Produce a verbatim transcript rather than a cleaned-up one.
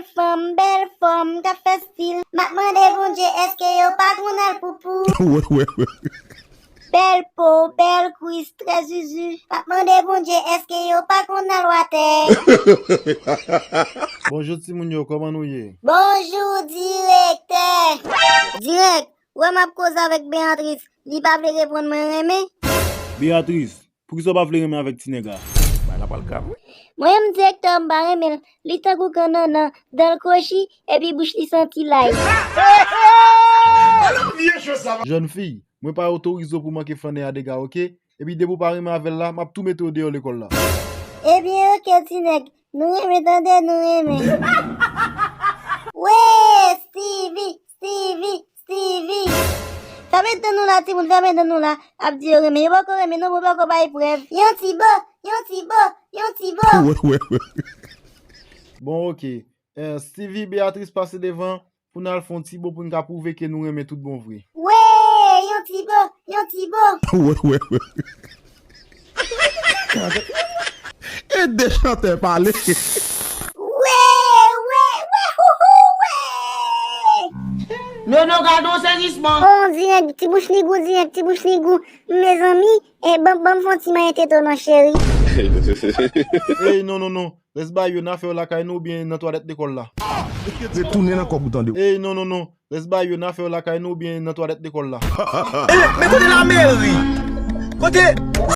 Fanm, bèl fanm, k ap fè stil. M ap mande Bondye, èske yo pa konn al poupou? Bèl po, bèl kwis, trè zuzu. M ap mande Bondye, èske yo pa konn al watè? Bonjou timoun yo, kòman nou ye? Bonjou, direktè. Dirèk, ou wè m ap koze avèk Beyatris, li pa vle reponn mwen renmen. Beyatris, poukisa w pa vle renmen avèk ti nèg la? Bagay la pral grav, wi. Mwen menm direktè, m pa renmen l. Li tankou kannannan, dan l kwochi, epi bouch li santi lay. Jèn fi, mwen pa otorize w pou manke flannen a dega, oke? Epi depi w pa renmen avè l la, m ap tou mete w deyò lekòl la. Ebyen, oke, ti nèg. Nou renmen tande, nou renmen. Wee, Steevy, Steevy, Steevy. Fèmen dan nou la, timoun, fèmen dan nou la. Ap di yo renmen, yo poko renmen non, mwen poko bay prèv. Yon ti bo, yon ti bo, yon ti bo. Bon, oke. Eh, Steevy, Beyatris, pase devan pou n al fè yon ti bo pou n ka pwouve ke nou renmen tout bon vre. Wee, yon ti bo, yon ti bo. Ede chantè pale. Wee, wee, wee, hou, hou, wee. Nono, gade yon sezisman. Oh, dirèk, ti bouch li gou, dirèk, ti bouch li gou. Mezanmi, eh, ban, ban m fè yon ti manyen tete w non, cheri. Ey, non, non, non. Lès bay yo, n a fè yo lakay nou oubyen nan twalèt lekòl la. Retounen nan kòb ou tande. Ey, non, non, non. Lès bay yo, n a fè yo lakay nou oubyen nan twalèt lekòl la. E, men kote lameri? Kote?